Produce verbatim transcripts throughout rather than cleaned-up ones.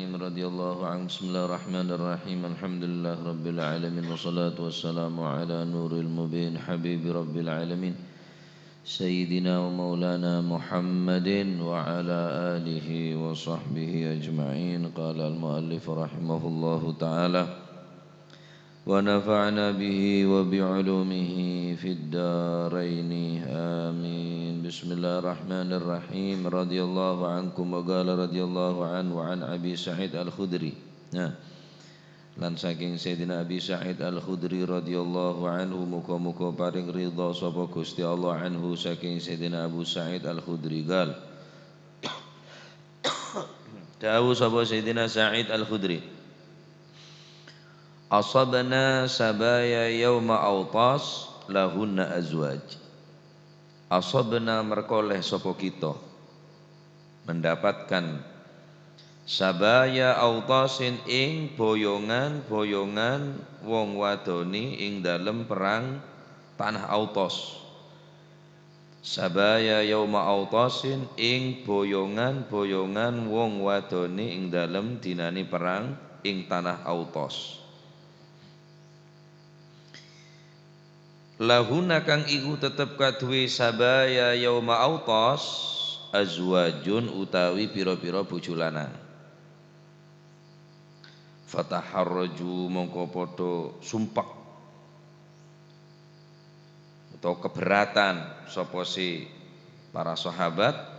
Radhiyallahu anhu. Bismillahirrahmanirrahim. Alhamdulillahirabbil alamin, wassalatu wassalamu ala nuril mubin, habibi rabbil alamin, sayyidina wa maulana Muhammadin wa ala alihi wa sahbihi ajma'in. Qala al-muallif rahimahullahu ta'ala, wa nafa'na bihi wa bi ulumihi fid daraini. Amin. Bismillahirrahmanirrahim. Radhiyallahu ankum wa qala radhiyallahu anhu an Abi Sa'id Al-Khudri. Nah, lan saking Sayyidina Abi Sa'id Al-Khudri radhiyallahu anhu, muga-muga paring ridha sapa Gusti Allah anhu saking Sayyidina Abu Sa'id Al-Khudri, qal. Dawuh sapa Sayyidina Sa'id Al-Khudri, "Asabna sabaya yauma Autas lahunna azwaj." Asabna merkoleh sapa kita, mendapatkan, sabaya Autasin ing boyongan-boyongan wong wadone ing dalem perang tanah Autos. Sabaya yauma Autasin ing boyongan-boyongan wong wadone ing dalem dinane perang ing tanah Autos. Lahuna kang iku tetep kaduwe sabaya yauma Autos, azwajun utawi pira-pira bojo lanang. Fataharraju mongko padha sumpek utawa keberatan sapa se para sahabat.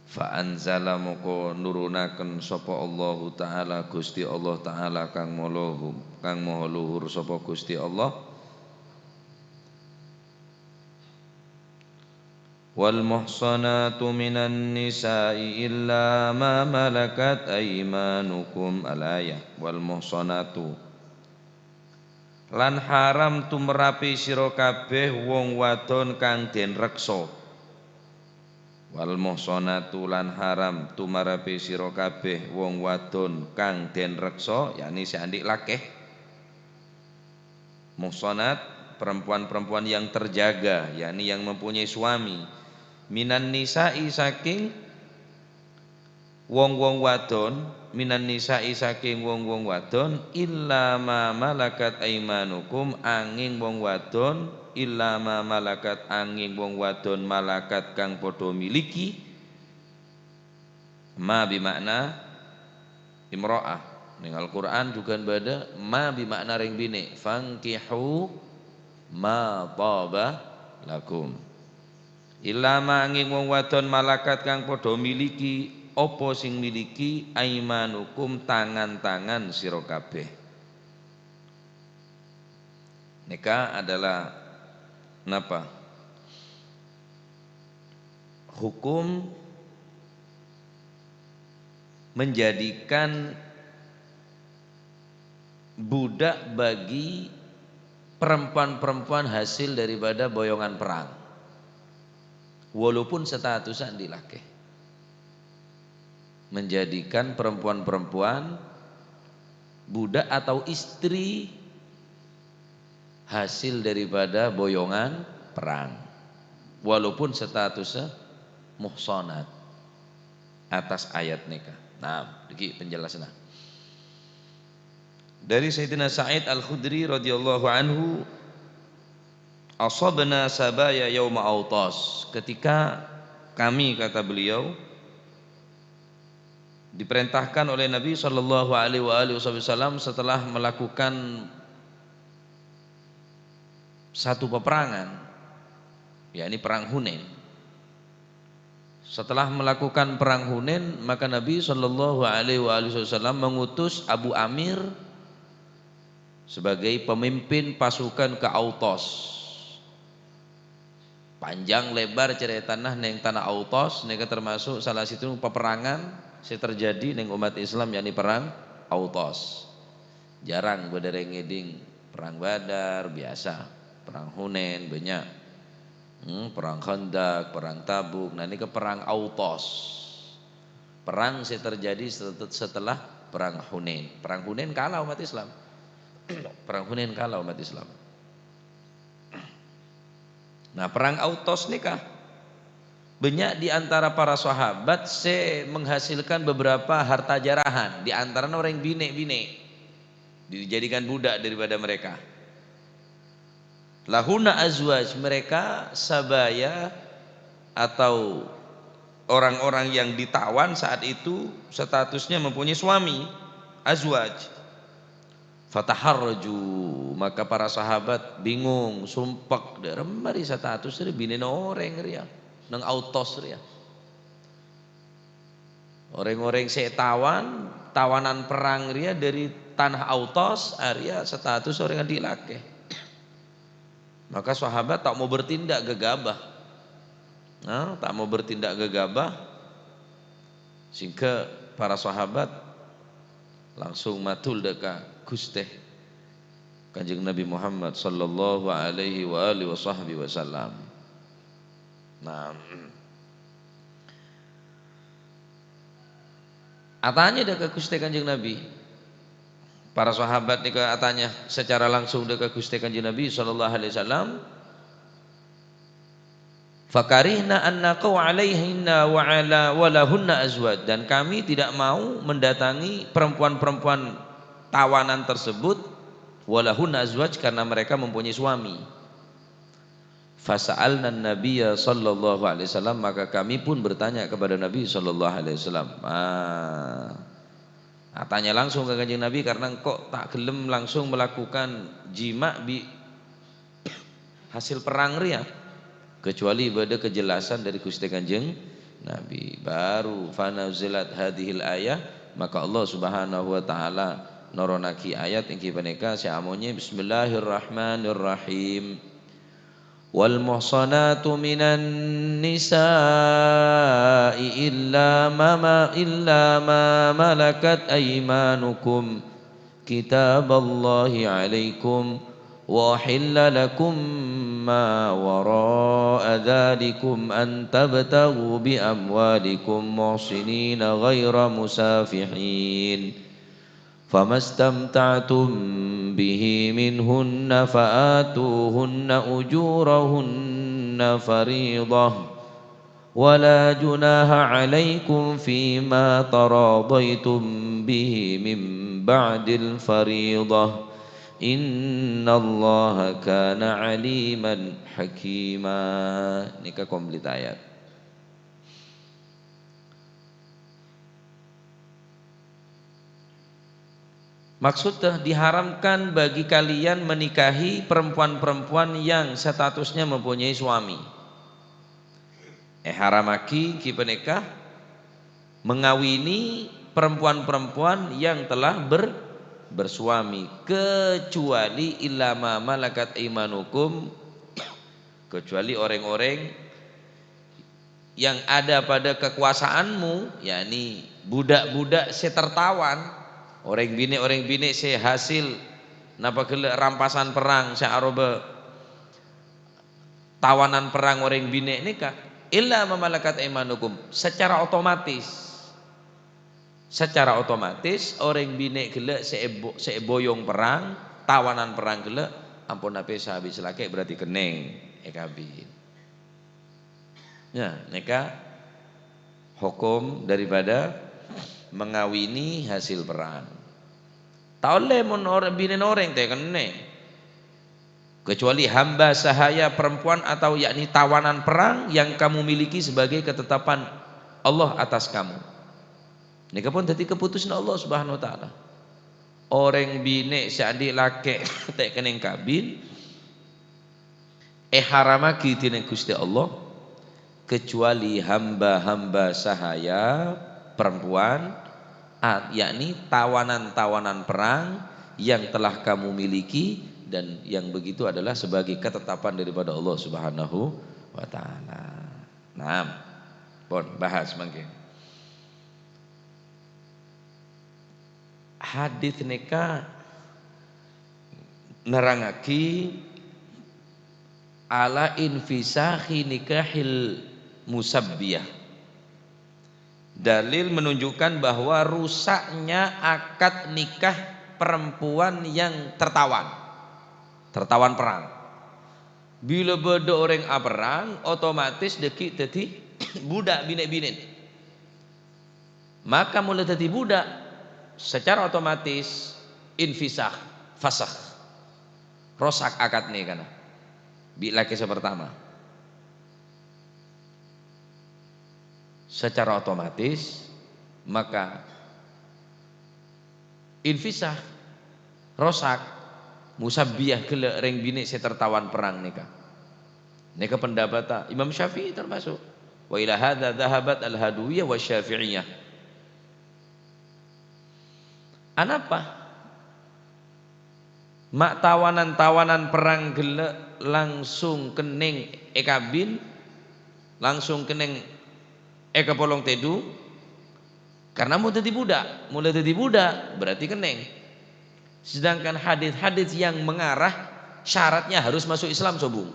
Fa anzala mongko nurunaken sapa Allahu Ta'ala, Gusti Allah Ta'ala kang molo-, kang maha luhur sapa Gusti Allah. "Wal muhsanatu minan nisa'i illa ma malakat aymanukum." Al-ayah. "Wal muhsanatu." Lan haram tumerape sira kabeh wong wadon kang den reksa. "Wal muhsanatu," lan haram tumerape sira kabeh wong wadon kang den reksa, yakni se andhi' lake. Muhsanat, perempuan-perempuan yang terjaga, yakni yang mempunyai suami. Minan nisa'i, saking wong-wong wadon, minan nisa'i, saking wong-wong wadon, illa ma malakat aimanukum, anging wong wadon, illa ma malakat, anging wong wadon malakat kang padha miliki. Ma bi makna imra'ah. Ning Al-Qur'an jugan bâdâ ma bi makna rèng binè', "Fankihu ma thaba lakum." Illa ma, anging wong wadon malakat kang padha miliki apa sing miliki aimanukum, tangan-tangan sira kabeh. Nèka adalah napa? Hukum menjadikan budak bagi perempuan-perempuan hasil daripada boyongan perang, walaupun statusnya andi' lakè. Menjadikan perempuan-perempuan budak atau istri hasil daripada boyongan perang, walaupun statusnya muhsanat atas ayat nèka. Nah, nèka penjelasannya. Dari Sayyidina Sa'id Al-Khudri radhiyallahu anhu, "Asabna sabaya yauma Autas." Ketika kami, kata beliau, diperintahkan oleh Nabi sallallahu alaihi wa alihi wasallam setelah melakukan satu peperangan, yakni Perang Hunain. Setelah melakukan Perang Hunain, maka Nabi sallallahu alaihi wa alihi wasallam mengutus Abu Amir sebagai pemimpin pasukan ke Autos. Panjang lebar caretana neng tana Autos, nèka termasuk salah satu peperangan sè terjadi neng umat Islam, yakni Perang Autos. Jarang bâdâ rèng ngèdhing Perang Badar, biasa. Perang Hunain, bânnya'. Hmm, Perang Khandaq, Perang Tabuk. Nah, nèka Perang Autos. Perang sè terjadi set-, setelah Perang Hunain. Perang Hunain kalah umat Islam. Perang Hunain kalah umat Islam. Nah, Perang Autos nèka Banyak di antara para sahabat sè menghasilkan beberapa harta jarahan, di antarana orèng binè'-binè' dijadikan budak daripada mereka. Lahunna azwaj, mereka sabaya atau orang-orang yang ditawan saat itu statusnya mempunyai suami, azwaj. Fataharraju, maka para sahabat bingung, sumpek, "Dâ' remma rè status rè binèna orèng rèya, neng Autos rèya." Orèng-orèng sè ètawan, tawanan perrang rèya dâri tana Autos, arèya status orèng andi' lakè. Maka sahabat ta' mau bertindak gegabah. Nah, ta' mau bertindak gegabah, sehingga para sahabat langsung matur dâ' ka Ghustè Kanjeng Nabi Muhammad sallallahu alaihi wa alihi wa sahbihi wasallam. Nah, atanya dâ' ka Ghustè Kanjeng Nabi. Para sahabat nèka atanya secara langsung dâ' ka Ghustè Kanjeng Nabi sallallahu alaihi wasallam, "Fakarihna an naqau alaihinna wa ala, wa lahunna azwaj." Dan kami tidak mau mendatangi perempuan-perempuan tawanan tersebut, "wa lahunna azwaj," karena mereka mempunyai suami. Fasa'alna Nabiyya sallallahu alaihi wasallam, maka kami pun bertanya kepada Nabi sallallahu alaihi wasallam. Ah. Nah, tanya langsung ka Kanjeng Nabi karena engko' ta' gelem langsung melakukan jima' bi' hasil perrang rèya, kecuali bâdâ kejelasan dâri Ghustè Kanjeng Nabi. Baru fanazalat hadhil ayah, maka Allah Subhanahu wa Ta'ala noronnaghi ayat èngghi panèka sè amonyè, "Bismillahirrahmanirrahim." "Wal muhsanatu minan nisa'i illa ma, ma, illa ma malakat aymanukum, kitaballahi alaikum, wa uhilla lakum ma wara'a dzalikum an tabtaghu bi amwalikum muhsinina ghaira musafihin." "Famastamta'tum bihi minhunna fa'atuhunna ujurahunna fariidhah, wa la junaha 'alaikum fima taradaitum bihi min ba'dil fariidhah, innallaha kana 'aliman hakima." Nèka komplit ayat. Maksudnya, diharamkan bagi kalian menikahi perempuan-perempuan yang statusnya mempunyai suami. Èharamaghi ghi panèka mengawini perempuan-perempuan yang telah ber-, bersuami, kecuali illa ma malakat aimanukum, kecuali orèng-orèng yang ada pada kekuasaanmu, yakni budak-budak sè tertawan, orèng binè'-orèng binè' sè hasil napa ghellâ' rampasan perrang sè aroba tawanan perrang orèng binè' nèka, illa ma malakat aimanukum, secara otomatis, secara otomatis orèng binè' ghellâ' sè èbo-, sè èboyong perrang, tawanan perrang ghellâ', ampon apè sabis lakè' berarti kennèng èkabin. Ya, nèka hokom daripada mengawini hasil perrang. Ta' ollè mon or-, binèna orèng ta' kennèng. Kecuali hamba sahaya perempuan atau yakni tawanan perrang yang kamu miliki sebagai ketetapan Allah atas kamu. Nèka pon dhâddhi kaputusanna Allah Subhanahu wa Ta'ala. Orèng binè' sè andi' lakè' ta' kennèng kabin, èharamaghi dènèng Ghustè Allah, kecuali hamba-hamba sahaya perempuan, a-, yakni tawanan-tawanan perang yang telah kamu miliki, dan yang begitu adalah sebagai ketetapan daripada Allah Subhanahu wa Ta'ala. Naam. Pon bahas mangkèn. Hadis nèka nerrangaghi ala infisakhi nikahil musabbiyah. Dalil menunjukkan bahwa rusaknya akad nikah perempuan yang tertawan, tertawan perang. Bilâ bâdâ orèng aperrang, otomatis dhâggi' dhâddhi budhâk binè'-binè'. Maka mula dhâddhi budhâk, secara otomatis infisakh, fasakh. Rosak akad nèkana bi' lakè sè partama. Secara otomatis, maka infisakh, rosak, musabbiyah ghellâ' rèng binè' sè tertawan perrang nèka. Nèka pendapatta Imam Syafi'i termasuk. Wa ila hadza dzahabat al-Hadawiyah wa Syafi'iyah. Anapa? Ma' tawanan-tawanan perrang ghellâ' langsung kennèng èkabin, langsung kennèng èkapolong tèdung, karena mon dhâddhi budhâk. Mula dhâddhi budhâk, berarti kennèng. Sedangkan hadis-hadis yang mengarah syaratnya harus masuk Islam, sobung.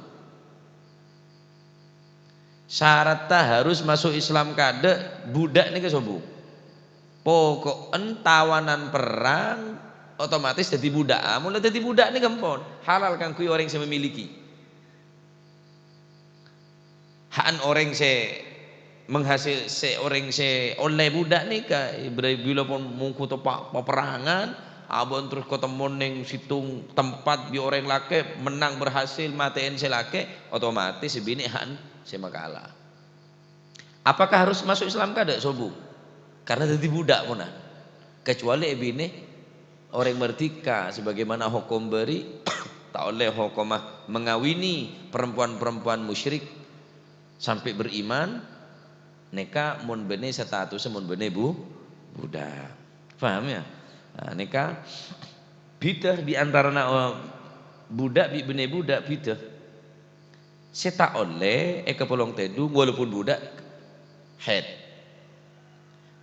Saratta harus masuk Islam kaadâ', budhâk nèka sobung. Poko'en tawanan perrang otomatis dhâddhi budhâk. Ah, mula dhâddhi budhâk nèka ampon halal kaangghuy orèng sè memiliki. Ha'an orèng sè menghasil-, sè orèng sè ollè budhâk nèka, bra-, bilâ pon mongghu teppa' paperrangan, abâ'na terros katemmo neng sèttong tempat bi' orèng lakè, mennang berhasil matè'èn sè lakè, otomatis sè binè' ha'an sè makala. Apakah harus masuk Islam? Kada, sobung. Karena dhâddhi budhâk pona. Kecuali èbinè orèng merdeka, sebagaimana hukum bari, ta' ollè hukoma mengawini perempuan-perempuan musyrik sampai beriman, nèka mon bânnè statusnya mon bânnè bu-, budhâk. Paham, ya? Nah, nèka bhidhâ di antarana, eh, budhâk bi' bânnè budhâk bhidhâ. Sè ta' ollè èkapolong tèdung walaupun budhâk haid.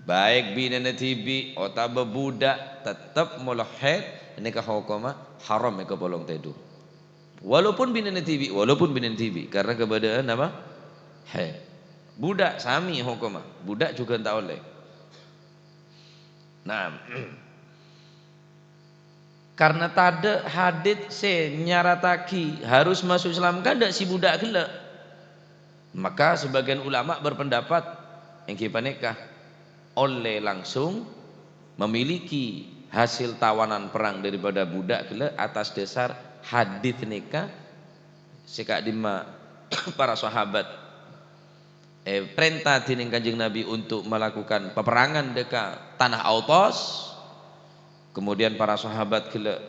Baik binèna dhibi' otabâ budhâk tettep molo haid, nèka hukoma haram èkapolong tèdung. Walaupun binèna dhibi', walaupun binèna dhibi', karena kabâdâ'ân apa? Haid. Budhâk samè hukoma, budhâk jhughân ta' ollè. Nah, karena tadâ' hadits sè nyarataghi harus maso' Islam kaadâ' sè budhâk ghellâ', maka sebagian ulama berpendapat èngghi panèka ollè langsung memiliki hasil tawanan perang daripada budhâk ghellâ' atas dasar hadits nèka sè ka'dimma para sahabat èparènta dhinèng Kanjeng Nabi untuk melakukan peperangan dâ' ka tanah Autos, kemudian para sahabat ghellâ'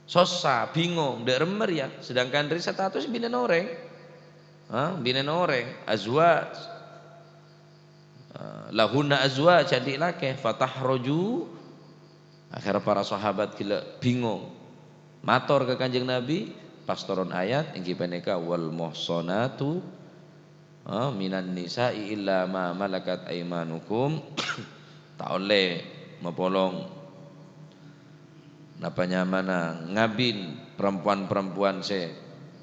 sossa, bingong, dâ' remma rèya, sedangkan rèya status binèna orèng. Ha, binèna orèng, azwaj. Ah, lahunna azwaj, andi' lakè, fatahraju. Akhèrra para sahabat ghellâ' bingong. Mator ka Kanjeng Nabi, pas toron ayat, èngghi panèka, "Wal muhsanatu, ah, minan nisa'i illa ma malakat aimanukum." Ta' ollè mapolong napa nyamana ngabin perempuan-perempuan sè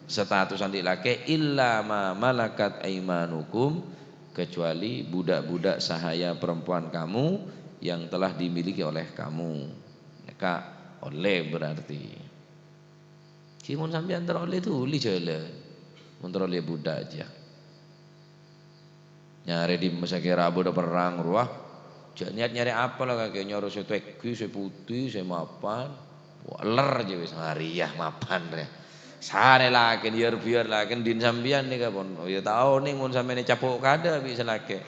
status andi' lakè, "illa ma malakat aimanukum," kecuali budak-budak sahaya perempuan kamu yang telah dimiliki oleh kamu. Nèka ollè berarti. Ghi mon sampèyan terro ollè dhuli jhâlân. Mon terro ollè budak jâ. Nyarè dimma sakèra abâdâ perrang rowa. Jhâ' niat nyarè apa la kakè, nyarè sè tèngghi, sè putih, sè mapan. Wah, ler jâ wis, marèya mapan rè. Sarè lakèn, yar-biyar lakèn, din sampèyan nèka pon. Oh, ya ta' onèng mon sampèyan ècapo' kaadâ' bi' sè lakè.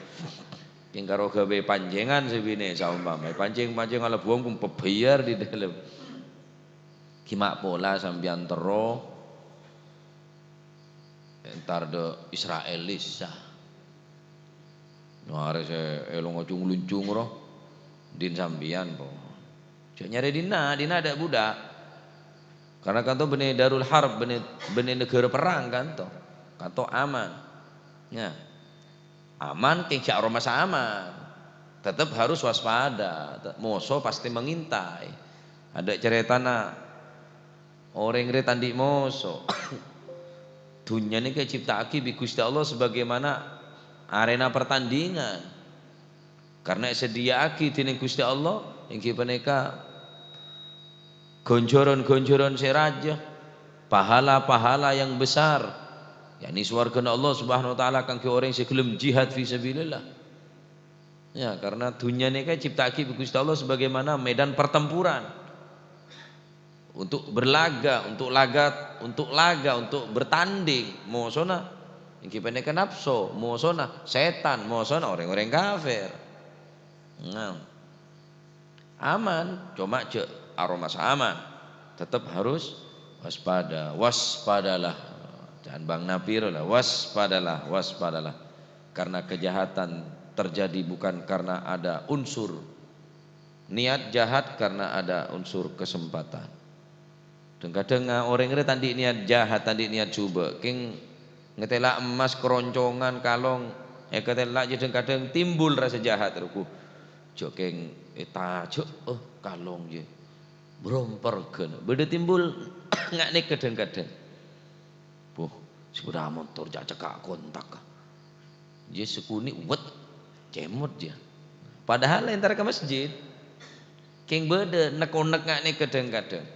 Kèng karo ghâbây pancèngan sè binè', saompama pancèng-pancèng ala buwâng pon pabhâjâr di dâlem. Ghi ma' pola sampèyan terro entar dâ' Israelis, ah. Nyarè sè èlongo cung-luncung ro, din sampèyan, po. Jhâ' nyarè dinna', dinna' dâ' budak. Karena kanto bânnè Darul Harb, bânnè, bânnè naghârâ perrang kanto. Kanto aman. Nya. Aman, kèng jhâ' aromasa aman. Tetep harus waspada. Te-, moso pasti mengintai. Adâ' carètana orèng rè ta' andi' moso. Dhunnya nèka ècipta'aghi bi' Ghustè Allah sebagaimana arena pertandingan. Karena èsadhiyâ'aghi dhinèng Ghustè Allah, èngghi panèka ghânjhârân-ghânjhârân sè rajâ, pahala-pahala yang besar. Yakni sowargana Allah Subhanahu wa Ta'ala kaangghuy orèng sè ghellem jihad fi sabilillah. Ya, karena dhunnya nèka ècipta'aghi bi' Ghustè Allah sebagaimana medan pertempuran. Untuk berlaga, untuk laga, untuk laga, untuk bertanding, mosona èngghi panèka napso, mosona sètan, mosona orèng-orèng kafir. Nah, aman, coma jhâ' aromasa aman. Tetep harus waspada, waspadalah. Jhân bâng napèra la, waspadalah, waspadalah. Karena kejahatan terjadi bukan karena ada unsur niat jahat, karena ada unsur kesempatan. Dhâng-kadhâng orèng rè ta' andi' niat jahat, ta' andi' niat jhubâ', kèng ngatèla' emmas, keroncongan, kalong, èkatèla' jiyâ dhâng-kadhâng timbul rasa jahat, rowa. Jhâ' kèng ètajhâ', oh, kalong jiyâ. Bromper ghân. Bâdâ timbul nga' nèka dhâng-kadhâng. Boh, sepeda motor jhâ' cekka' kontak. Jiyâ sakonè' uwet, cèmot jiyâ. Padahal entar ka masjid. Kèng bâdâ nek-onek nga' nèka dhâng-kadhâng.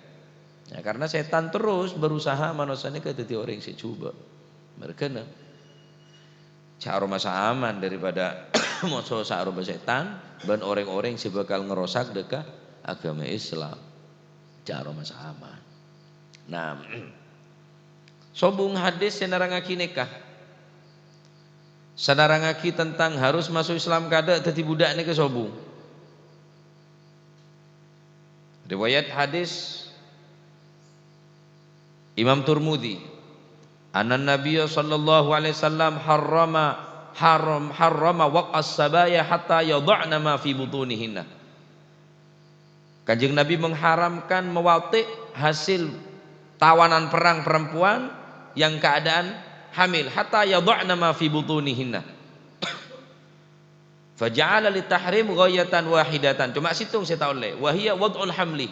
Ya, karena sètan terus berusaha manossa nèka dhâddhi orèng sè jhubâ'. Marghâna, jhâ' aromasa aman daripada moso sè aropa sètan bân orèng-orèng sè bhâkal ngerosak dhâ' ka aghâma Islam. Jhâ' aromasa aman. Nah, sobung hadis sè nerrangaghi nèka. Sè nerrangaghi tentang harus maso' Islam kadâ' dhâddhi budak nèka sobung. Riwayat hadis Imam Turmudi, "Annan Nabiyya sallallahu alaihi wasallam harrama, haram, harrama waq'as sabaya hatta yadha'na ma fi butunihinna." Kanjeng Nabi mengharamkan mewati' hasil tawanan perang perempuan yang keadaan hamil, "hatta yadha'na ma fi butunihinna." Faja'ala li tahrim ghayatan wahidatan. Coma sèttong sè ta' ollè. Wa hiya wad'ul hamli.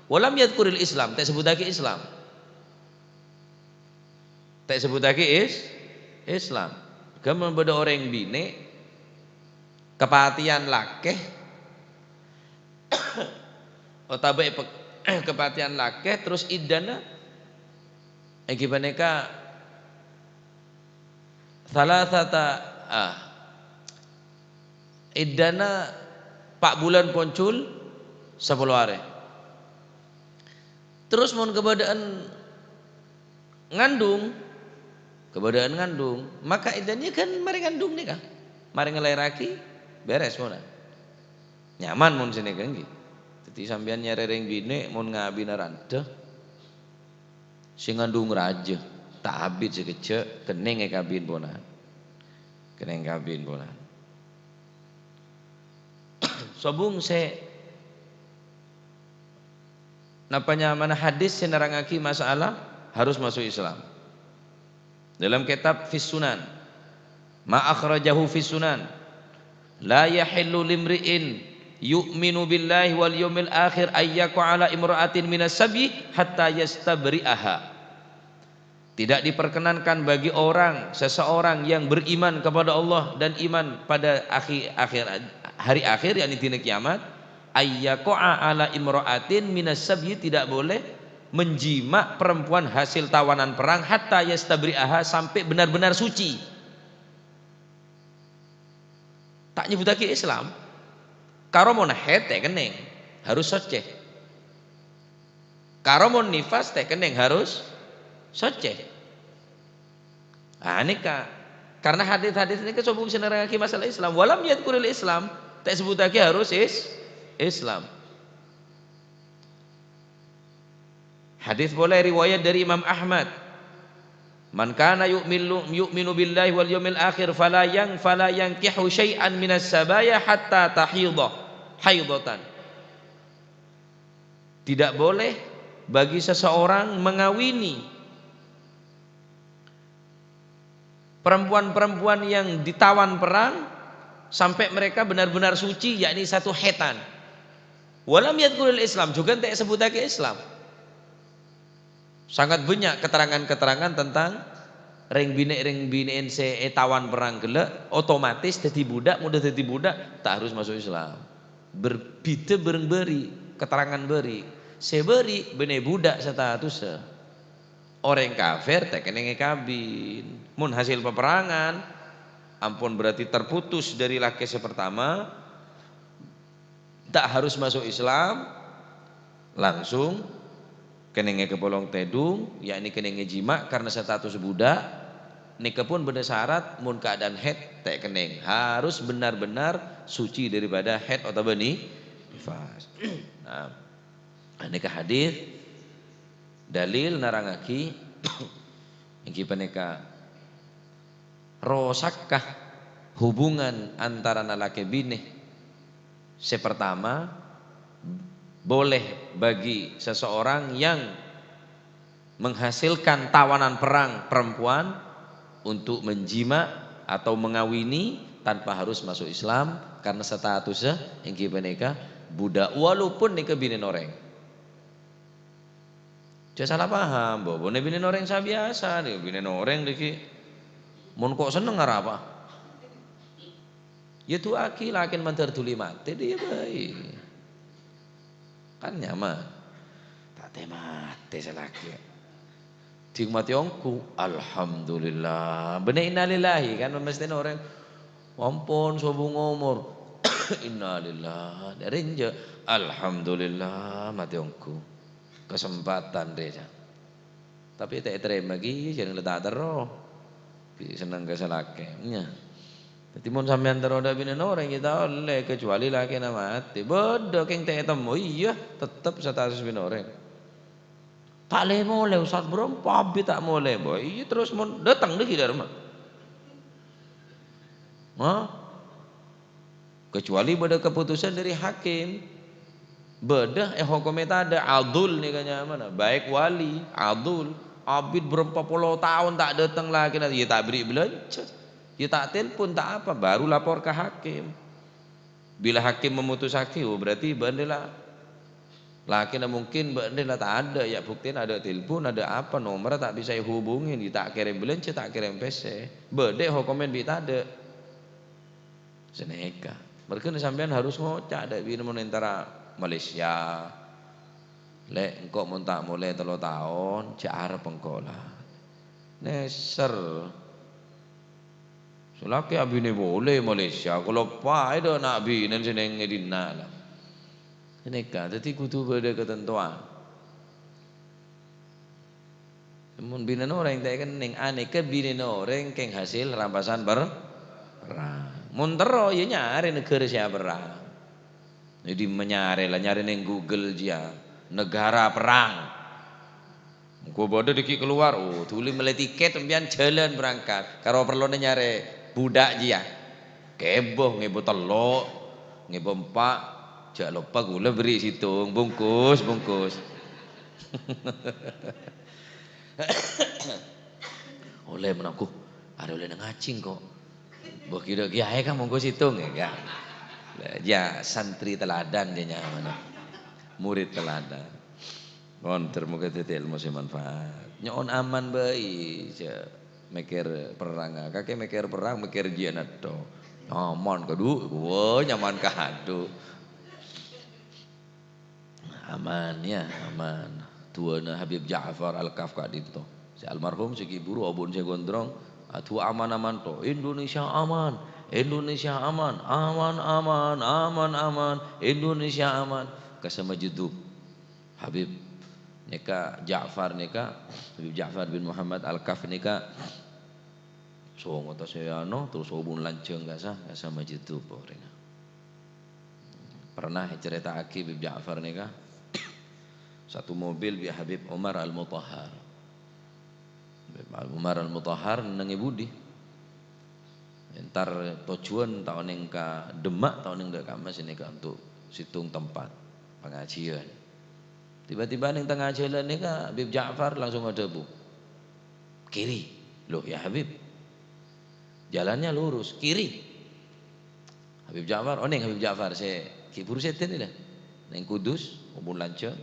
Wa lam yadzkuril Islam. Ta' èsebbhuttaghi Islam. Ta' èsebbhuttaghi is-, Islam. Ghâmma bâdâ orèng binè' kapatèyan lakè, otabâ èpè-, kapatèyan lakè, terros iddana èngghi panèka salasata, ah, iddana pa' bulân ponjhul sapolo arè. Terros mon kabâdâ'ân ngandung, kabâdâ'ân ngandung, maka iddana kan marè ngandung nèka. Marè ngalaèrraghi, bherres mona. Nyaman mon sè nèka, èngghi. Dhâddhi sampèyan nyarè rèng binè' mon ngabina randhâ, sè ngandung rajâ, ta' abit sakejjhâ', kennèng èkabin ponapa. Kennèng kabin ponapa. Sobung sè napa nyamana hadis sè nerrangaghi masalah harus maso' Islam. Dalam kitab Fis Sunan, ma akhrajahu Fis Sunan, "La yahillu limri'in yu'minu billahi wal yaumil akhir ayyaqa'a ala imra'atin minas sabyi hatta yastabri'aha." Tidak diperkenankan bagi orang, seseorang yang beriman kepada Allah dan iman pada akhi-, akhir, hari akhir, yakni dina kiamat, ayyaqa'a ala imra'atin minas sabyi, tidak boleh menjima' perempuan hasil tawanan perang, hatta yastabri'aha, sampai benar-benar suci. Ta' nyebbhuttaghi Islam. Karo mon haid ta' kennèng, harus soccè. Karo mon nifas ta' kennèng, harus soccè. Ah, nèka. Karena hadis-hadis nèka sobung sè nerrangaghi masalah Islam. Walam yadzkuril Islam, ta' èsebbhuttaghi harus is-, Islam. Hadis polè riwayat dâri Imam Ahmad, "Man kana yu'minu, yu'minu billahi wal yaumil akhir fala yang, fala yankihu syai'an minas sabaya hatta tahidha, haidhatan." Tidak boleh bagi seseorang mengawini perempuan-perempuan yang ditawan perang sampai mereka benar-benar suci, yakni satu haidan. Walam yadzkuril Islam, jhughân ta' èsebbhuttaghi Islam. Sangat banyak keterangan-keterangan tentang rèng binè', rèng binè'en sè ètawan perang ghellâ', otomatis dhâddhi budak, mon dhâddhi budak, ta' harus maso' Islam. Ber-, bhidhâ bhâreng bâri', keterangan bâri'. Sè bâri' bânnè budak statussa. Orèng kafir ta' kennèng èkabin. Mon hasil peperangan, ampon berarti terputus dari lakè sè pertama, ta' harus masuk Islam, langsung kennèng èkapolong tèdung, yakni kennèng èjima' karena status budak, nèka pon bâdâ syarat, mon keadaan haid ta' kennèng, harus benar-benar suci daripada haid otabâ ni-, nifas. Nah, nèka hadis dalil nerrangngaghi èngghi panèka rosakka hubungan antarana lakè binè. Sè pertama, boleh bagi seseorang yang menghasilkan tawanan perang perempuan untuk menjima' atau mengawini tanpa harus masuk Islam, karena statusnya èngghi panèka budak, walaupun nèka binèna orèng. Jhâ' sala paham, bâbâna binèna orèng sabiyasa, binèna orèng dhâggi'. Mon ko' senneng arapa? Yâ du'aaghi lakèna mandhâr dhuli matè, dhiyâ bhâi. Kan nyaman. Ta' tè-matè sè lakè. Dhing matè ongghu, alhamdulillah. Bânnè innalillahi kan, mestèna orèng, ampon sobung omor. Innalillah. Dâri enjâ', alhamdulillah, matè ongghu. Kasempadhân rè, jâ. Tapè ta' ètarèma ghi, jhâreng la ta' terro. Bi' senneng ka sè lakè. Nya. Dhâddhi, mon sampèyan terro dâ' binèna orèng, ghi' ta' ollè, kecuali lakèna matè. Bâdâ kèng ta' ètemmo, iyâ, tettep status binè orèng. Ta' lè-molè, Ustaz, bârâmpa abit ta' molè. Bâh, iyâ, terros mon dâteng dhâggi' dâremma. Hah? Kecuali bâdâ keputusan dâri hakim. Bâdâ èhokomè tadâ', adul nèka nyamana, baik wali, adul. Abit bârâmpa polo taon ta' dâteng lakèna, yâ ta' bèrri' bâlânjhâ. Yâ ta' telpon, ta' apa, baru lapor ka hakim. Bilâ hakim memutusaghi, oh, berarti bâ'na la, lakèna mungkin bâ'na la tadâ', yâ, buktèna adâ' telpon, adâ' apa, nomerra ta' bisa èhubungin, yâ ta' kèrèm bâlânjhâ, ta' kèrèm pèssè. Bâdâ èhokomèn bi' tadâ'. Sanèka. Marghâna sampèyan harus ngoca' dâ' binè mon entara Malaysia. "Lè', engko' mon ta' molè tello taon, jhâ' arep engko' la." Nèser. Sè lakè abinè polè Malaysia, kaloppaè dâ' na' binèna sè neng è dinna' la. Sanèka, dhâddhi kodhu bâdâ katantowan. Mon binèna orèng ta' èkennèng, anèka binèna orèng kèng hasil rampasan per-, perang. Mon terro, yâ nyarè naghârâ sè aperrang. Jadi manyarè la, nyarè neng Google jiyâ, negara perang. Engko' bâdâ dhâggi' kalowar, oh, dhuli mellè tiket, sampèyan jhâlân berangkat. Karo parlona nyarè budak jiyâ. Kèbo, ngèbo tello', ngèbo empa'. Jhâ' loppa kaulâ bherri' sèttong, bungkus, bungkus. Ollè manabi, arè ollè neng ngajhi engko'. Mbok kira kiyaè kan monggo sèttong, ya, kan? Lah, ya, santri teladan jâ nyamana. Murid teladan. Mon, ter-, moga dhâddhi èlmo sè manfaat. Nyo'on aman bhâi, jhâ' mèkkèr perrang. Kakè mèkkèr perrang, mèkkèr jiyâna tho. Nyaman kadhu, wah, nyaman kadhu. Aman, ya, aman. Du'âna Habib Ja'far Al-Kaf ka'dinto. Sè almarhum, sè ghi' buru, abon sè gondrong, adu'a aman-aman tho. "Indonesia aman, Indonesia aman, aman, aman, aman, aman, Indonesia aman." Ka Samajidub. Habib nèka, Ja'far nèka, Habib Ja'far bin Muhammad Al-Kaf nèka, songo ta' sè ano, terros obung lanjhâng ka'issa, ka Samajidub orèngnga. Pernah ècarèta'aghi Habib Ja'far nèka, satu mobil bi' Habib Umar Al-Mutahhar. Habib Umar Al-Mutahhar neng è budi? Entar tojjhuwân ta' onèng ka Demak, ta' onèng dâ' kamma sè nèka untuk sèttong tempat pangajiyân. Tiba-tiba neng tengnga jhâlân nèka Habib Ja'far langsung adhâbu, "Kiri." "Loh, ya Habib, jalannya lurus, kiri." Habib Ja'far, onèng Habib Ja'far sè ghi' buru sèdhâna la. Neng Kudus, ompon lanjhâng.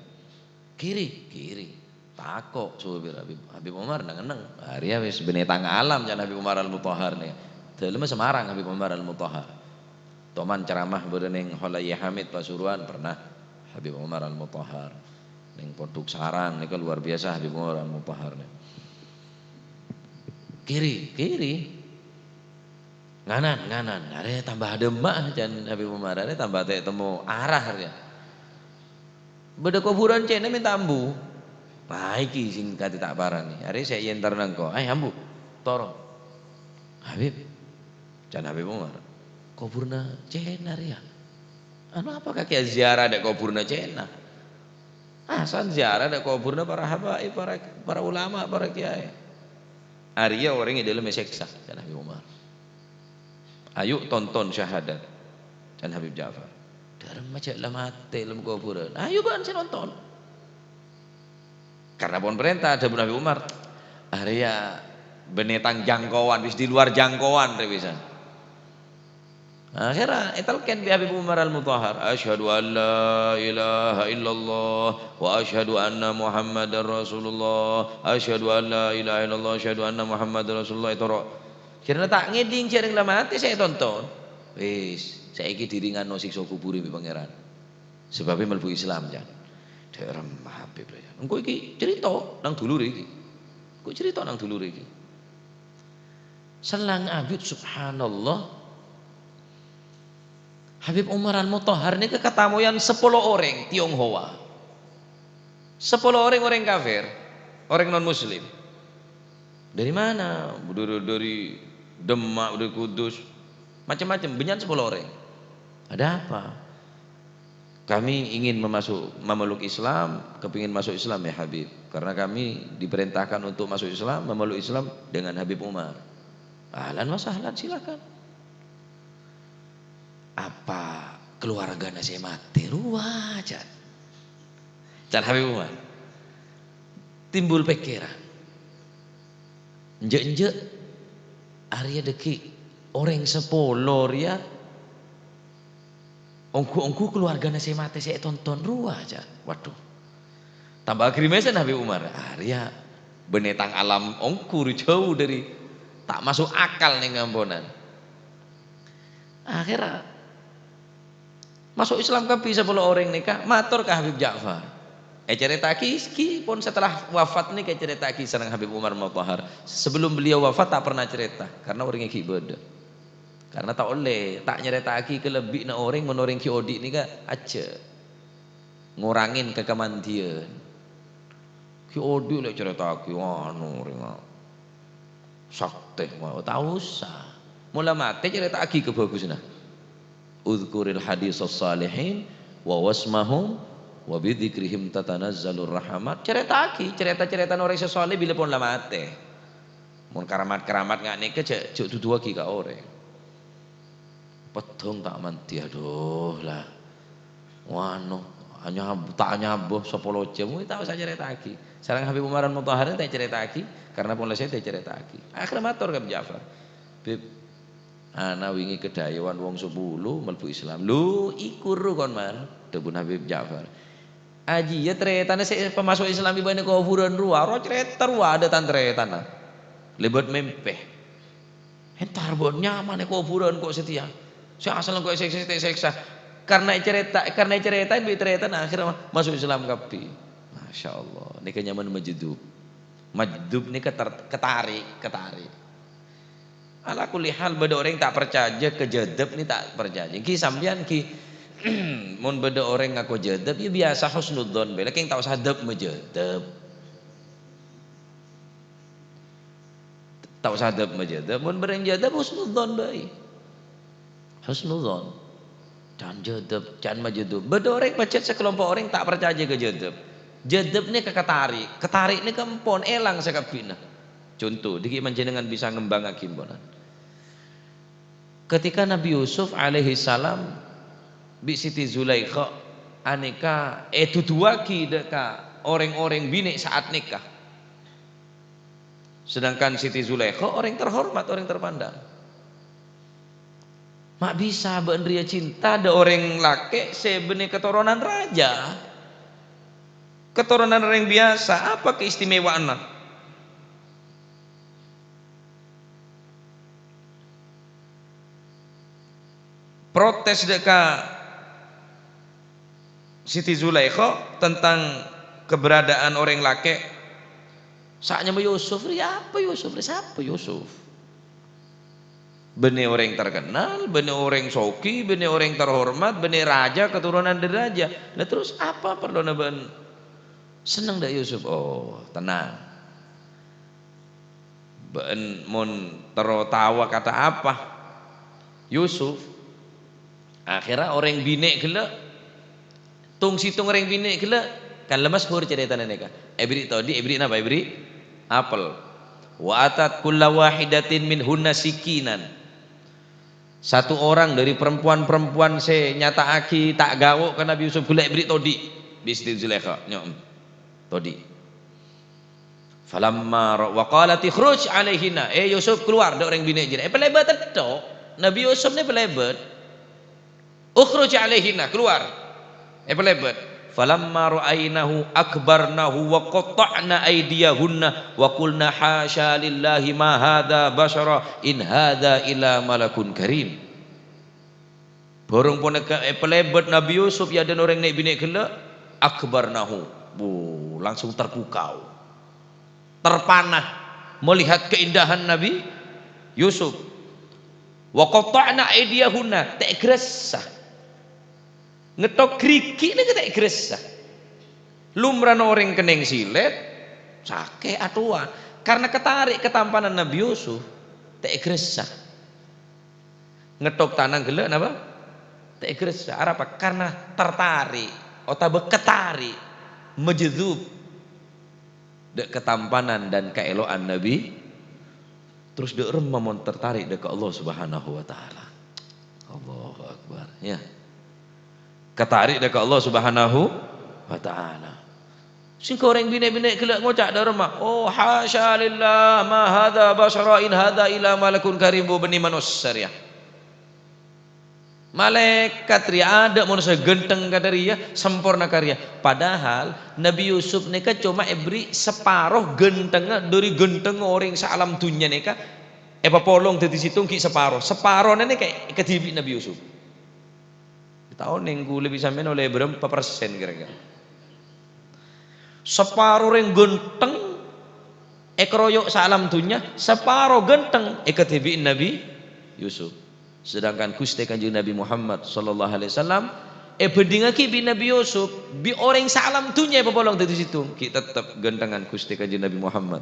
"Kiri, kiri." Tako' sopir Habib, Habib Umar neng-enneng. Arèya wis binatang alam, ca'na Habib Umar Al-Mutahhar nèka. Dâlemma Semarang Habib Umar Al-Mutahhar. Toman ceramah bâdâ neng Holayya Hamid Pasuruan, pernah Habib Umar Al-Mutahhar. Neng Pondok Sarang nèka luar biasa Habib Umar Al-Mutahhar nè. Kiri, kiri. Nganan, nganan. Arè tamba adhemma' can Habib Umar, arè tamba ta' temmo arah arèya. Bâdâ kobhurân cè'na mènta ambu. Nah, iki sing kadhi ta' parani. Arè sè èntar nangko. Ayo ambu. Toro'. Habib. Can Habib Umar. Kobhurna cè'na rèya. Anu apa kakè ziarah dâ' kobhurna cè'na? Asan ziarah dâ' kobhurna para habaib, para, para ulama, para kiai. Arèya orèng è dâlem èsèksa, can Habib Umar. Ayo tonton syahadat, can Habib Ja'far. Dâremma jhâ' la matè è dâlem kobhurân. Ayo bâ'na sè nonton. Karena pon parènta, dhâbuna Habib Umar. Arèya bânnè tang jangkowan, wis di luar jangkowan rè pisan. Akhèrra ètalkèn bi' Habib Umar Al-Mutahhar, "Asyhadu an la ilaha illallah wa asyhadu anna Muhammadar Rasulullah. Asyhadu an la ilaha illallah, asyhadu anna Muhammadar Rasulullah." Ètoro'. Karena ta' ngèdhing jhâ' rèng la matè sè ètonton. Wis, saèki diri ngano siksa kubur bi' Pangèran. Sabâbbhâ malbu Islam, can. Dâremma Habib, can. Engko' iki cerita nang dulur iki. Engko' cerita nang dulur iki. Sèlang abit, subhanallah. Habib Umar Al-Mutahhar nèka katamoyan sapolo orèng Tionghoa. Sapolo orèng, orèng kafir, orèng non-muslim. Dari mana? Dari, dari Demak, dari Kudus. Macam-macam, bânnya'an sapolo orèng. Ada apa? Kami ingin memasuk, memeluk Islam, kepingin masuk Islam, ya Habib. Karena kami diperintahkan untuk masuk Islam, memeluk Islam dengan Habib Umar. Ahlan wa sahlan, silakan. Apa keluargana sè matè rowa, can? Can Habib Umar. Timbul pèkkèran. Enjâ'-enjâ' arèya dhâggi' orèng sapolo rèya ongghu-ongghu keluargana sè matè sè ètonton rowa, can. Waduh. Tamba agrimèsan Habib Umar. Arèya bânnè tang alam ongghu rè jhâu dhâri ta' maso' akal neng amponan. Akhèrra maso' Islam kabbhi sapolo orèng nèka, mator ka Habib Ja'far. Ècarèta'aghi, ghi pon setelah wafat nèka ècarèta'aghi sareng Habib Umar Mutahhar. Sebelum beliau wafat ta' pernah cerita, karena orèngnga ghi' bâdâ. Karena ta' ollè, ta' nyarèta'aghi kalabbi'na orèng, mon orèng ghi' odi' nèka ajjhâ'. Ngorangè kakamandiyân. Ghi' odi' lè' carèta'aghi, anu, orèngnga saktè, wah, ta' osa. Mon la matè carèta'aghi kabhâghusânna. "Udzkuril haditsas shalihin wa wasmahum wa bidzikrihim tatanazzalur rahmat." Carèta'aghi carèta-carètana orèng sè shaleh bilâ pon la matè. Mon karamat-karamat nga' nèka jhâ', jhâ' duduwâghi ka orèng. Peddhung ta' mandhi, adhu, la. Wano, anyab-, ta' anyabâ sapolo jam, wih, ta' osa carèta'aghi. Sareng Habib Umar Al-Mutahhar ta' ècarèta'aghi, karena pon la sè ta' ècarèta'aghi. Akhèrra mator ka Habib Ja'far, "Bib, ana' wingi kadhâjâwan wong sapolo malbu Islam." "Lho, iku ro kon, Man," dhâbuna Habib Ja'far. "Ajiyâ tarètanna sè pamaso' Islam è bânnè kobhurân rowa, ro carèta rowa adâ' tan-tarètanna. Lèbât mèmpè. Entar bâ'na nyaman è kobhurân ko' satèya. Sè asal ko' èsèksa, ta' èsèksa." Karena ècarèta, karena ècarèta bi' tarètanna akhèrra ma-, maso' Islam kabbhi. Masya Allah, nèka nyamana majdzub. Majdzub nèka ter-, ketarik, ketarik. Ala kulli hal, bâdâ orèng ta' parcajâ ka jadab nè ta' parcajâ. Ghi sampèyan ghi, mon bâdâ orèng ngako jadab, ya biyasa husnudzon bhâi, lakèng ta' osa dâb majadab. Ta' osa dâb majadab, mon bârâng jadab husnudzon bhâi. Husnudzon. Can jadab, can majadab. Bâdâ orèng pajhât sakalompo' orèng ta' parcajâ ka jadab. Jadab nèka katarik, katarik nèka empon èlang sakabbhina. Conto, dhâggi' panjhennengngan bisa ngembangngaghi emponan. Ketika Nabi Yusuf alaihi salam bi' Siti Zulaikha anèka èduduwâghi dâ' ka orèng-orèng binè' sa'at nèka. Sedangkan Siti Zulaikha orèng terhormat, orèng terpandang. Ma' bisa bâ'na rèya cinta dâ' orèng lakè' sè bânnè katoronan raja. Katoronan orèng biyasa, apa keistimewaanna? Protes dâ' ka Siti Zulaikha tentang keberadaan orèng lakè', sè nyama Yusuf rèya apa Yusuf? Rèya sapa Yusuf? Bânnè orèng terkenal, bânnè orèng soghi, bânnè orèng terhormat, bânnè raja keturunan dhâri raja. Lah terros apa parlona bâ'na senneng dâ' Yusuf? Oh, tenang. Bâ'na mon terro taowa kata apa Yusuf, akhèrra orèng binè' ghellâ', tong-sèttong orèng binè' ghellâ', kan la masyhur carètana nèka. Èbèrri' todi', èbèrri' napa? Èbèrri' apel. "Wa atat kulla wahidatin minhunna sikinan." Satu orang dari perempuan-perempuan sè nyata'aghi ta' gao' ka Nabi Yusuf ghellâ' èbèrri' todi'. Bi' Siti Zulaikha, nyo', todi'. Falamma ra-, wa qalat, "Ikhruj 'alaihinna." "Eh, Yusuf, keluar dâ' orèng binè' jârèya." Èpalèbât tèdhâ. Nabi Yusuf nè palèbât. "Ukhruj 'alaihinna," keluar. Èpalèbât. "Falamma ra'ainahu akbarnahu wa qatta'na aidiyahunna wa qulna, 'Hasya lillahi ma hadza basyara in hadza illa malakun karim.'" Bhârâng panèka èpalèbât Nabi Yusuf è adâ'na orèng nè' binè' ghellâ', akbarnahu. Wuh, langsung terpukau. Terpana melihat keindahan Nabi Yusuf. "Wa qatta'na aidiyahunna," ta' ègressa. Ngettok ghârighi' nèka ta' ègressa. Lumrana orèng kennèng silèt, sakè' atowa. Karena katarè' katampanan Nabi Yusuf, ta' ègressa. Ngettok tanang ghellâ' napa? Ta' ègressa. Arapa? Karena tertarik otabâ katarè', majdzub, dâ' katampanan dan kaèlo'an Nabi, terros dâ' remma mon tertarik dâ' ka Allah Subhanahu wa Ta'ala. Allahu Akbar, ya. Katarè' dâ' ka Allah Subhanahu wa Ta'ala. Sèngko' orèng binè'-binè' ghellâ' ngoca' dâ' remma, "Oh, hasya lillah, ma hadza basyara in hadza illa malakun karim," bu bânnè manossa rèya. Malaèkat rèya adâ' manossa ghântheng kadâ' rèya, samporna karèya. Padahal Nabi Yusuf nèka coma èbèrri' saparo ghânthengnga dâri ghânthengnga orèng saalam dhunnya nèka, èpapolong dâddhi sèttong ghi' saparo. Saparona nèka èkadhibi' Nabi Yusuf. Ta' onèng kaulâ bi' sampèyan ollè bârâmpa persen kira-kira. Saparo orèng ghântheng èkaroyok saalam dhunnya, saparo ghântheng èkadhibi'i Nabi Yusuf. Sedangkan Ghustè Kanjeng Nabi Muhammad sallallahu alaihi wasallam èbhândhingngaghi bi' Nabi Yusuf, bi' orèng saalam dhunnya èpapolong dâddhi sèttong, ghi' tettep ghânthengngan Ghustè Kanjeng Nabi Muhammad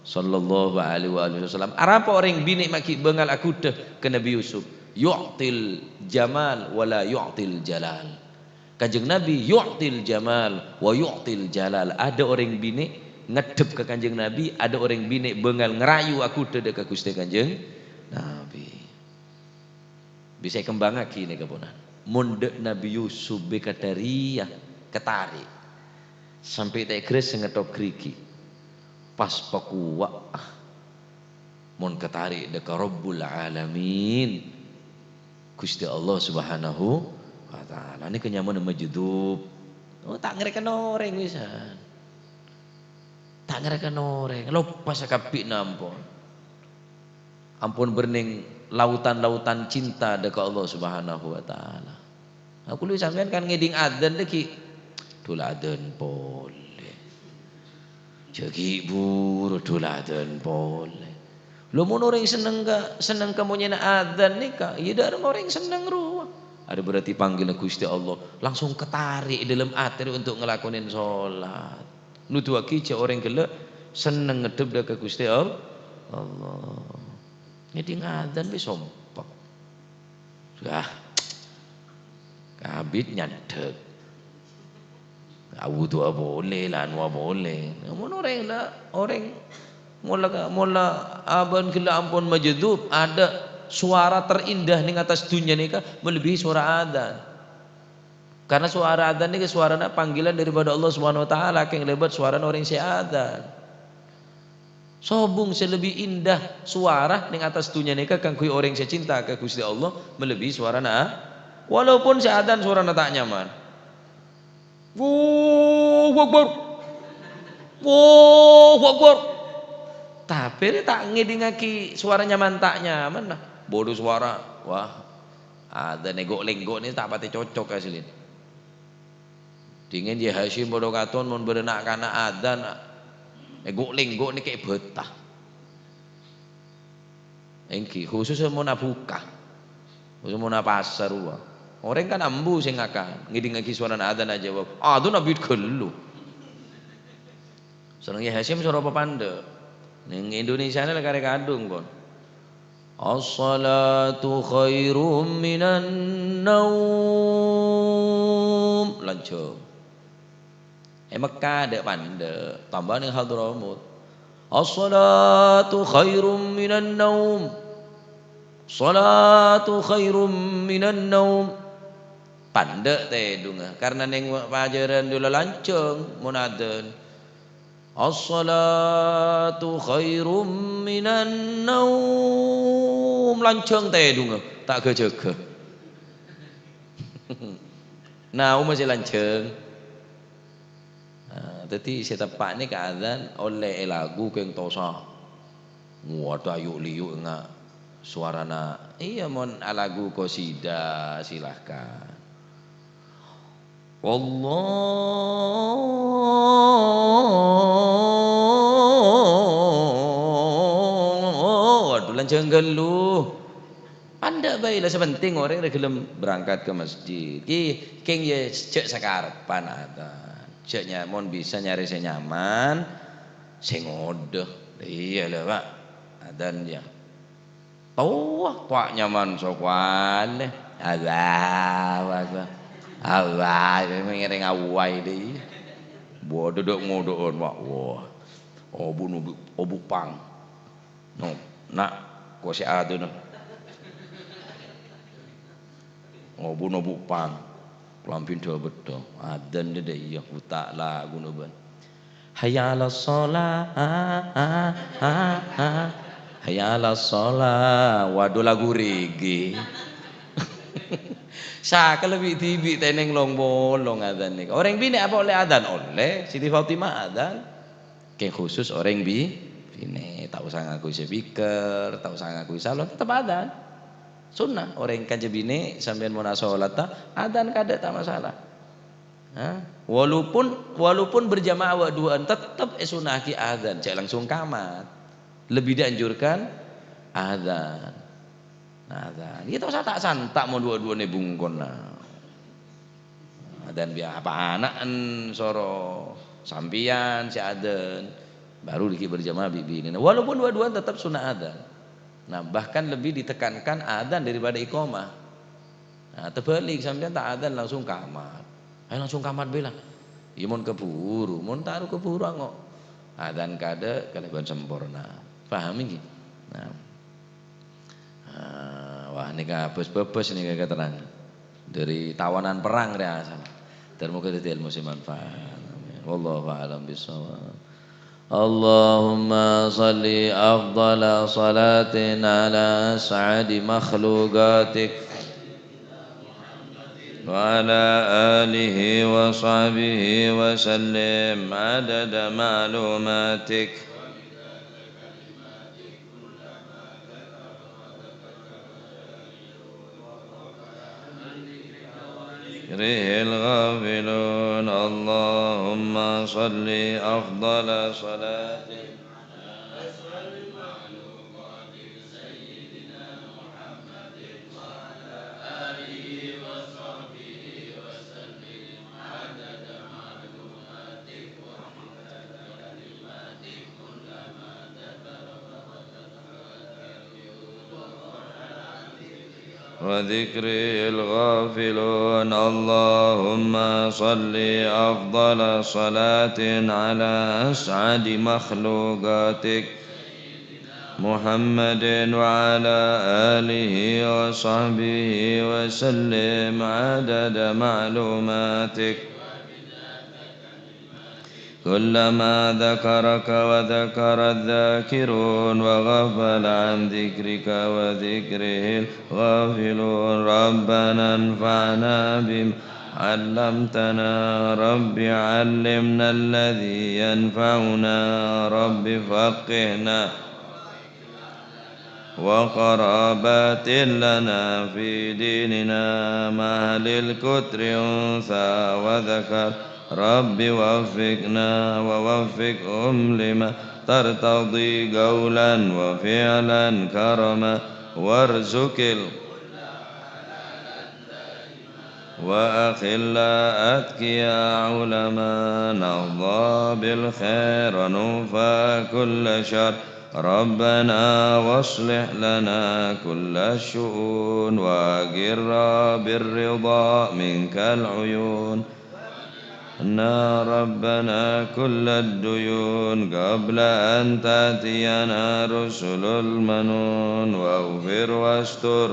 sallallahu alaihi wa alihi wasallam. Arapa orèng binè' ma' ghi' bângal aghudhâ ka Nabi Yusuf? Yu'til jamal wa la yu'til jalal. Kanjeng Nabi yu'til jamal wa yu'til jalal. Adâ' orèng binè' ngaddhep ka Kanjeng Nabi, adâ' orèng binè' bângal ngarayu aghudhâ dâ' ka Ghustè Kanjeng Nabi. Bisa èkembhângaghi nèka ponan. Mon dâ' Nabi Yusuf bhâi kadâ' rèya katarè'. Sampè' ta' ègressa ngettok ghârighi'. Pas pakowa'. Mon katarè' dâ' ka Rabbul Alamin, Ghustè Allah Subhanahu wa Ta'ala. Nèka nyamana majdzub. Oh, ta' ngarèkana orèng wisan. Ta' ngarèkana orèng. Loppa sakabbhina ampon. Ampon bârnèng lautan-lautan cinta dâ' ka Allah Subhanahu wa Ta'ala. Aku lu sampèyan kan ngèdhing adzan lagi. Dul adzan polè. Jâ' ghi' buru dul adzan polè. Lho, mon orèng senneng ka, senneng ka monyèna adzan nèka, iyâ dâ' remma orèng senneng rowa. Arèya berarti panggilan Ghustè Allah. Langsung katarè' è dâlem atè untuk ngalakonè sholat. Nuduwaghi jâ' orèng ghellâ' senneng ngaddhep dâ' ka Ghustè All-, Allah. Ngèdhing adzan bhâi sompa. Wah, kabit nyandhek. Awudu'a polè, la anu'a polè. Mon orèng la, orèng mola, mola abâ'na ghellâ' ampon majdzub, adâ' sowara terindah nèng attas dhunnya nèka malebbihi sowara adzan. Karena sowara adzan nèka sowarana panggilan daripada Allah Subhanahu wa Ta'ala, kèng lèbât sowarana orèng sè adzan. Sobung sè lebbi indah sowara nèng attas dhunnya nèka kaangghuy orèng sè cinta ka Ghustè Allah malebbi sowarana a-, walaupun sè adzan sowarana ta' nyaman. Allahu Akbar. Allahu Akbar. Tapè rè ta' ngèdhingngaghi sowara nyaman ta' nyaman, nah. Bâdâ sowara, wah, adzan èngghu'-lèngghu' nè ta' patè cocok aslina. Dhingèn Yai Hasyim padâ katon mon bâdâ na'-kana' adzan, èghu'-lèngghu' nèka è bâta. Èngghi, khusus mon abhuka. Khusus mon apasar rowa. Orèng kan ambu sè ngakan, ngèdingngaghi sowarana adzan ajâwâb. Adzan abit ghâllu. Sareng Yai Hasyim soro papandhâ'. Neng Indonesiana la karè kadhung, kon. "As-salatu khairum minan naum." Lanjhâng. È Mekkah adâ' pandhâ', tamba neng Hadramaut. "As-salatu khairum minan naum. Salatu khairum minan naum." Pandhâ' tèdungnga, karna neng pajhârân dulâ lanjhâng mon adzan. "As-salatu khairum minan naum." Lanjhâng tèdungnga, ta' ghâ-jâghâ. Naum masih lanjhâng. Nah, dhâddhi sè teppa' nèka adzan ollè èlagu kèng tosa. Ngowa, ayu'-liyu' nga' sowarana. Iyâ, mon alagu qasidah, silahkan. Wallahu, waduh, lanjhâng ghâllu. Pandhâ' bhâi la, sè pentèng orèng rè ghellem berangkat ka masjid. Ki, kèng yâ jhâ' sakarebbhân adzan. Jhâ' nya-, mon bisa nyarè sè nyaman, sè ngodâ. Iyâ la, Pak. Adzan yâ. Towa, towa nyaman sokowan. Allahu Akbar. Allah, ngèrèng awai dhi. Bodho dok-ngodho'on, Pak. Wah. Obu' nobu-, obu' pang. No, na', ko' sè aduna. Obu' nobu' pang. Kalambhina dhâ-bâdhâ. Adzan dhâ-, dhâ-, iyâ, buta' laguna bân. Hayya 'alas shalah, ah, ah, ah, ah. Hayya 'alas shalah. Waduh, lagu reggae. Sakalè bi'-dhibi' tènèng long-polong adzan nèka. Orèng binè' apa ollè adzan? Ollè. Siti Fatimah adzan. Kèng khusus orèng bi-, binè'. Ta' osa ngangguy speaker, ta' osa ngangguy salon, tetep adzan. Sunnah. Orèng kanca binè' sampèyan mon asolatta, adzan kadâ' ta' masalah. Ha? Walaupun, walaupun berjamaah wa' duwâ'ân, tetep èsunnahaghi adzan, jhâ' langsung kamat. Lebih dianjurkan adzan. Adzan. Iyâ, ta' osa ta' santa' mon duwâ'-duwâ'ân è bungkona. Adzan bi' apa ana'en soro sampèyan sè adzan, baru dhiggi' berjamaah bi' binèna. Walaupun duwâ'-duwâ'ân tetep sunnah adzan. Nah, bahkan lebih ditekankan adzan daripada iqamah. Nah, terbalik, sampèyan ta' adzan langsung kamat. Ayo langsung kamat bhâi la. Iyâ mon keburu, mon taru keburu ango'. Adzan kadâ' kalabân samporna. Paham ngghi? Nah. Ah, wah, nèka bâs-bâbâs nèka keterangan. Dari tawanan perang rè asal. Dan moga dhâddhi ilmu sè manfaat. Amin. Wallahu a'lam bishawab. اللهم صل أفضل صلاة على أسعد مخلوقاتك وعلى آله وصحبه وسلم عدد معلوماتك. ذكره الغافلون. اللهم صل أفضل صلاة. وذكره الغافلون. اللهم صل أفضل صلاة على أسعد مخلوقاتك محمد وعلى آله وصحبه وسلم عدد معلوماتك. كلما ذكرك وذكر الذاكرون وغفل عن ذكرك وذكره الغافلون. ربنا انفعنا بما علمتنا. رب علمنا الذي ينفعنا. رب فقهنا وقرابات لنا في ديننا مع أهل القطر أنثى وذكر. رب وفقنا ووفقهم لما ترتضي قولا وفعلا كرما وارزق ال- وأخلاء أتقياء علماء نحظى بالخير ونوفى كل شر. ربنا واصلح لنا كل الشؤون وأقر بالرضا منك العيون. عنا ربنا كل الديون قبل أن تأتينا رسل المنون واغفر واستر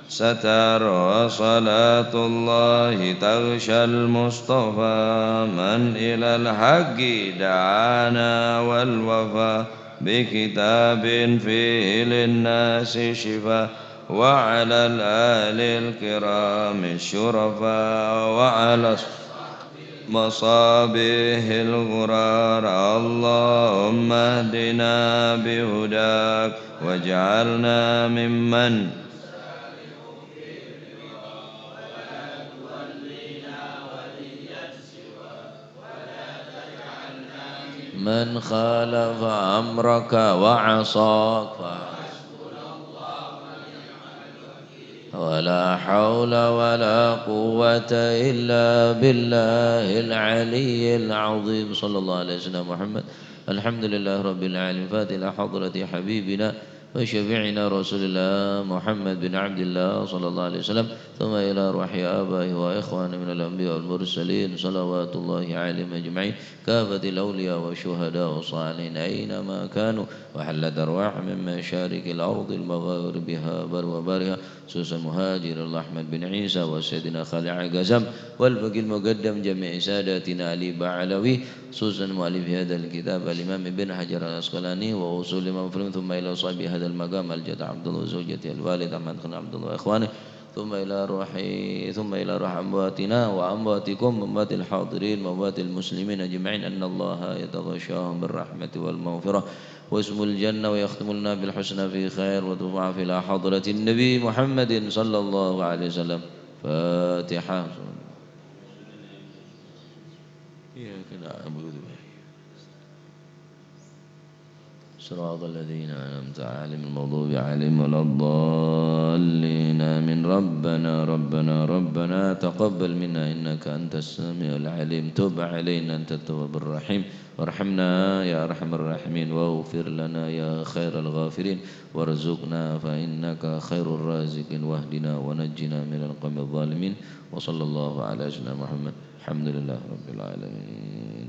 ستر وصلاة الله تغشى المصطفى من إلى الحق دعانا والوفا بكتاب فيه للناس شفاء وعلى الآل الكرام الشرفاء وعلى مصابيح الغرار. اللهم اهدنا بهداك واجعلنا ممن من خالف أمرك وعصاك. ولا حول ولا قوة إلا بالله العلي العظيم. صلى الله على سيدنا محمد. الحمد لله رب العالمين. فاتحة حضرة حبيبنا وشفيعنا رسول الله محمد بن عبد الله صلى الله عليه وسلم، ثم إلى روح آبائه وإخوانه من الأنبياء والمرسلين، صلوات الله عليهم أجمعين، كافة الأولياء والشهداء والصالحين أينما كانوا، وحلت أرواحهم من مشارق الأرض المغاربها برها وبحرها، خصوصا مهاجر الله أحمد بن عيسى وسيدنا خالد عقزم والفقيه المقدم جميع ساداتنا علي بعلوي، خصوصا مؤلف هذا الكتاب الإمام ابن حجر العسقلاني وأصول الإمام مسلم، ثم إلى صاحب هذا المقام الجد عبد الله وزوجته الوالد أحمد خان عبد الله وإخوانه، ثم إلى روح، ثم إلى روح أمواتنا وأمواتكم، أموات الحاضرين وأموات المسلمين أجمعين، أن الله يتغشاهم بالرحمة والمغفرة ويسكنهم الجنة ويختم لنا بالحسنى في خير وترفع إلى حضرة النبي محمد صلى الله عليه وسلم. فاتحة. إياك نعبد وإياك صراط الذين أنعمت عليهم غير المغضوب عليهم ولا الضالين. آمين. ربنا، ربنا، ربنا تقبل منا إنك أنت السميع العليم. تب علينا أنت التواب الرحيم. وارحمنا يا أرحم الراحمين. واغفر لنا يا خير الغافرين. وارزقنا فإنك خير الرازقين. واهدنا ونجنا من القوم الظالمين. وصلى الله على سيدنا محمد. الحمد لله رب العالمين.